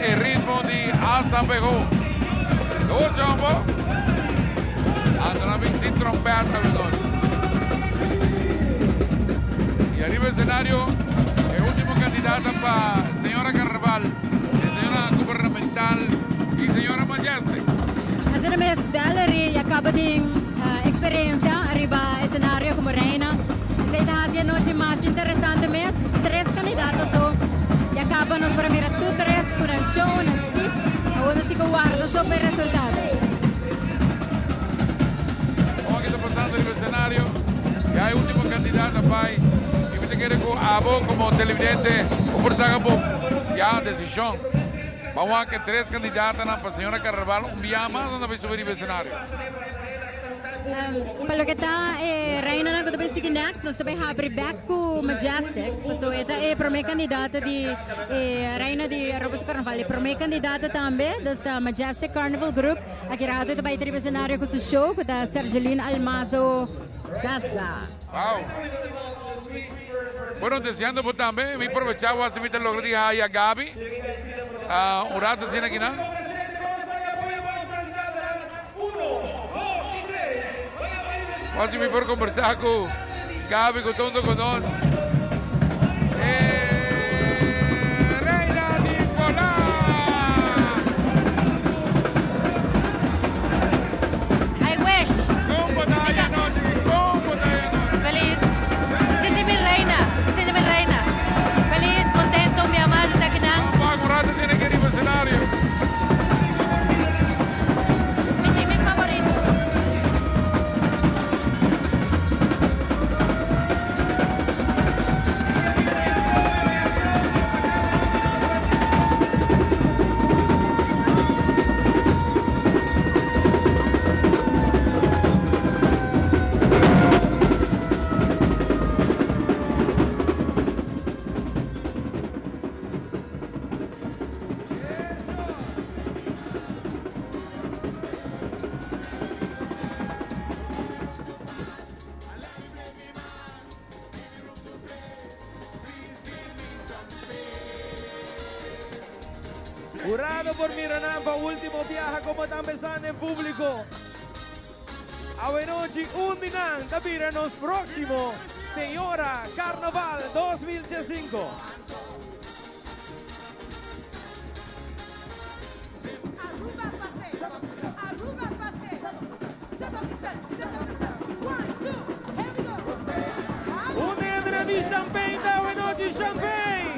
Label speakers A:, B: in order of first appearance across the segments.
A: e ritmo di Asa Pegó. Door Jumbo. Anto nan bin sin trompet awe nochi. Y ariba escenario e ultimo candidata pa señora Carnaval, e señora Gubernamental y señora Majestic.
B: Asina mes Valerie ya caba tin experiencia ariba escenario como reina. Esey ta haci e nochi mas interesante mes. Tres candidato so ya caba nos por a mira tur tres cu nan show, nan speech. Awor nos tin cu warda so pa e resultado.
A: Con aki ta pasando riba escenario? Ya e ultimo candidato a bay y mi ta kere cu abo como televidente bo por saca bo ya decision. Ban wak e tres candidatonan pa señora Carnaval un bia mas nan ta bay subi riba escenario.
B: Pa loke ta e reinanan ku ta bai sigui next, nos ta bai habri bek ku Majestic, pasobra e ta e prome kandidata di e reina di Aruba su Carnaval. E prome kandidata tambe, dus ta Majestic Carnival Group. Aki rato e ta bai ta riba escenario ku su show ku ta Sergeline Almazo Daza.
A: Wow! Bueno, deseando bo tambe, mi probecha bo hasi mi ta logra di haya Gaby un rato asina akinan. Wak si mi por kombersá ku Gaby ku ta hunto ku nos. E Reina di Polar!
C: I wish.
A: Kon bo ta haya anochi? Kon bo ta haya anochi?
C: Feliz. Sinti mi reina. Sinti mi reina. Feliz, contento, mi amado ta akinan.
A: Wak un rato tiene ke riba escenario.
C: Mi tin mi favorito.
D: Hurado por mira nan pa ultimo biaha como tan besando en publico. Awenochi un di nan ta bira nos proximo Señora Carnaval 2005. Un hende di champagne ta awenochi champagne!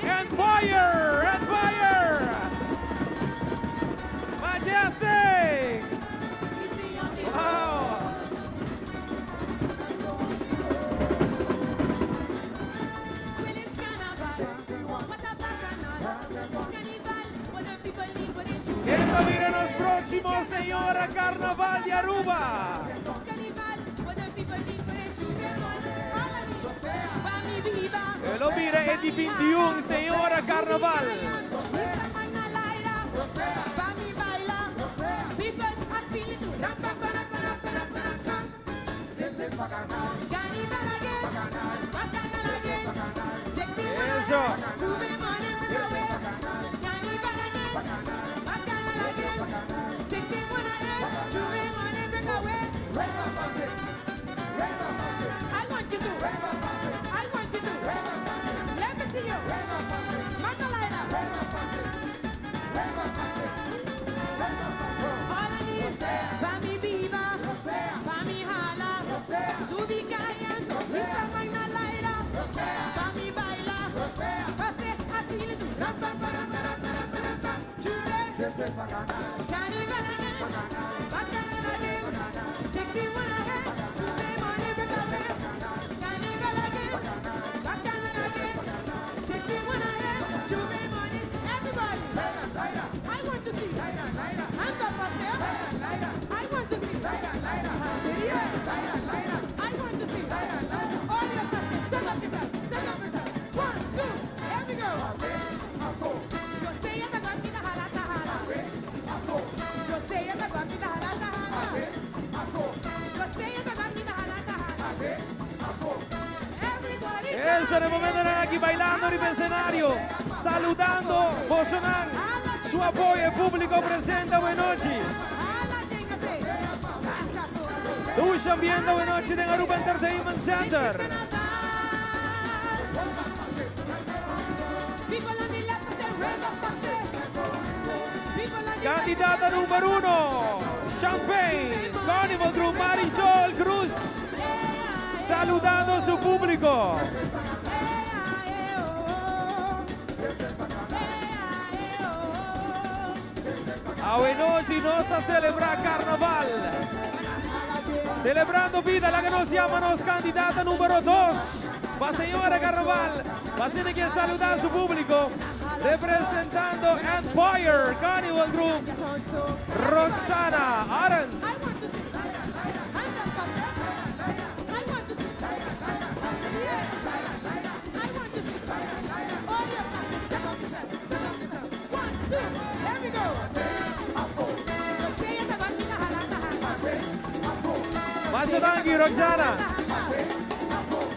D: Empire! Empire! Majestic! Wow! Ken ta bira nos proximo Señora Carnaval di Aruba? E lo bira e di 21 Señora Carnaval. Eso. Eso, na e momentonan aki bailando riba escenario. Saludando bosonan, su apoyo publico presente awe nochi. Dushi ambiente awe nochi den Aruba Entertainment Center. Candidata number 1, Champagne Carnival Group Marisol Cruz, saludando su publico. Awe nochi nos ta celebra Carnaval. Celebrando vida, laga nos yama nos candidata numero 2 pa Señora Carnaval. Pa asina kier saluda su publico, representando Empire Carnival Group, Roxana Arends. Masha danki, Roxana.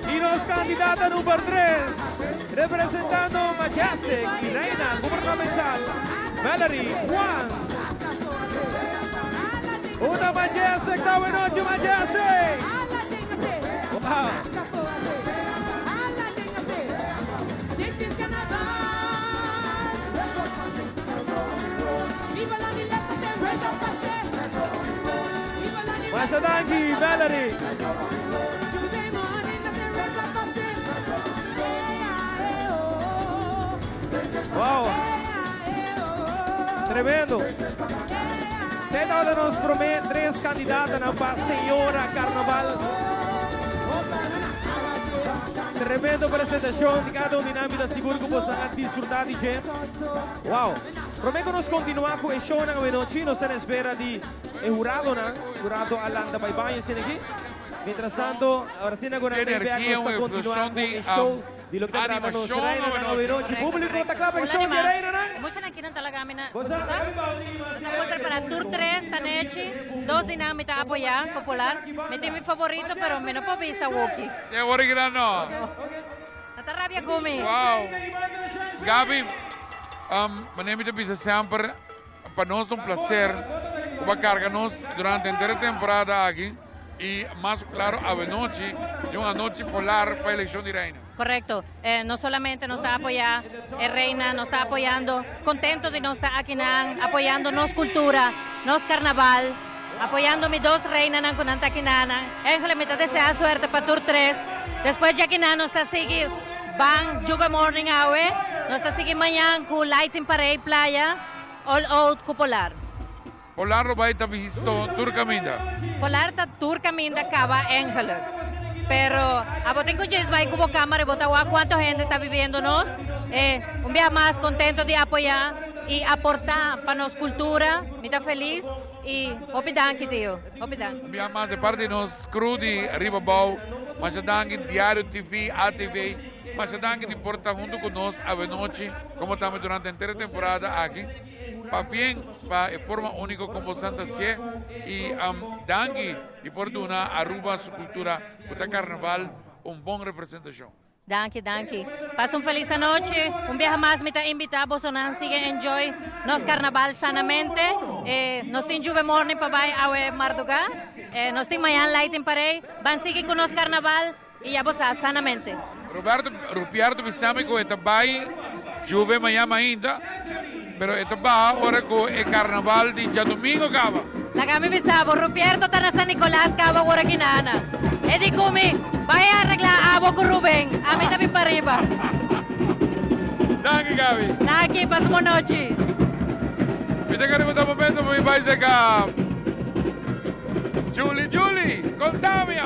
D: Y nos candidata number 3, representando Majestic y Reina Gubernamental, Valerie Juan. Una Majestic, ta nochi Majestic. Wow.
E: This is Carnaval. Viva la
D: Masha danki, Valerie.
E: Tuesday morning, nothing rest up
D: Wow. Tremendo. Esey tabata nos prome tres candidatonan pa Señora Carnaval. Tremendo presentacion di cada un di nan. Mi ta sigur cu boso a disfruta di dje. Wow. Prome cu nos continua cu e shownan awe nochi, nos ta na espera di e juradonan. Jurado a lanta bay baño asina aki. Mientras tanto, ahora asina cu nan ta bek,
A: Energia,
D: nos ta
A: un
D: continua
A: explosión
D: cu
A: di
D: e show di loke ta trata nos
A: animacion
D: reinanan
A: awe
D: awe
A: nochi.
D: nochi. Publico ta cla pa e show di e reinanan?
C: Muchanan kinan talaga mi na
D: Boso
C: gusta. Nos prepara tur tres ta nechi, dos di nan mi ta apoya cu Polar. Mi tin mi favorito pero mi no por bisa woki.
A: E original no.
C: No ta rabia cu mi.
A: Wow. Gaby, manera mi ta bisa semper, pa nos ta un placer cu bo a carga nos durante henter e temporada aki y mas claro awenochi di un anochi polar pa eleccion di reina.
C: Correcto. No solamente nos ta apoya e reina, nos ta apoyando, contento di nos ta akinan, apoyando nos cultura, nos carnaval, apoyando mi dos reinanan cu nan ta akinanan. Eigenlijk mi ta desea suerte pa tur tres. Despues di akinan nos ta sigui ban Juve Morning awe, nos ta sigui mañan cu Lighting Parade Playa, All Out cu Polar.
A: Polar lo bay ta bisto tur caminda.
C: Polar ta tur caminda caba eigenlijk. Pero abo tin cu djis bay cu bo camara y bo ta wak cuanto hende ta viviendo nos. Un bia mas contento di apoya y aporta pa nos cultura. Mi ta feliz y hopi danki tio. Hopi danki.
A: Un bia mas de parti di nos crew di Riba Bou, masha danki Diario TV, ATV, masha danki di por ta hunto cu nos awenochi como tambe durante henter e temporada aki. Pabien pa e forma unico con bo Santa Sié y danki di por duna Aruba su cultura cu ta Carnaval un bon representacion.
C: Danki, danki. Pasa un feliz anochi. Un biaha mas mi ta invita bosonan sigui enjoy nos Carnaval sanamente. Nos tin Juve Morning pa bay awe marduga. Nos tin mañan Lighting Parade. Ban sigui cu nos Carnaval y ya bo sa, sanamente.
A: Roberto Rupiardo bisami cu e ta bay Juve mañan mainta, pero e ta baha ora cu e carnaval di djadomingo caba.
C: Laga mi bisa bo, Rupierto ta na San Nicolas caba ora kinana. E di cu mi, Bay arregla abo cu Ruben, ami ta bin pariba.
A: Danki Gaby.
C: Danki, pasa bon nochi.
A: Mi ta kere bo ta momento pa mi bay seca Julie. Julie, contami.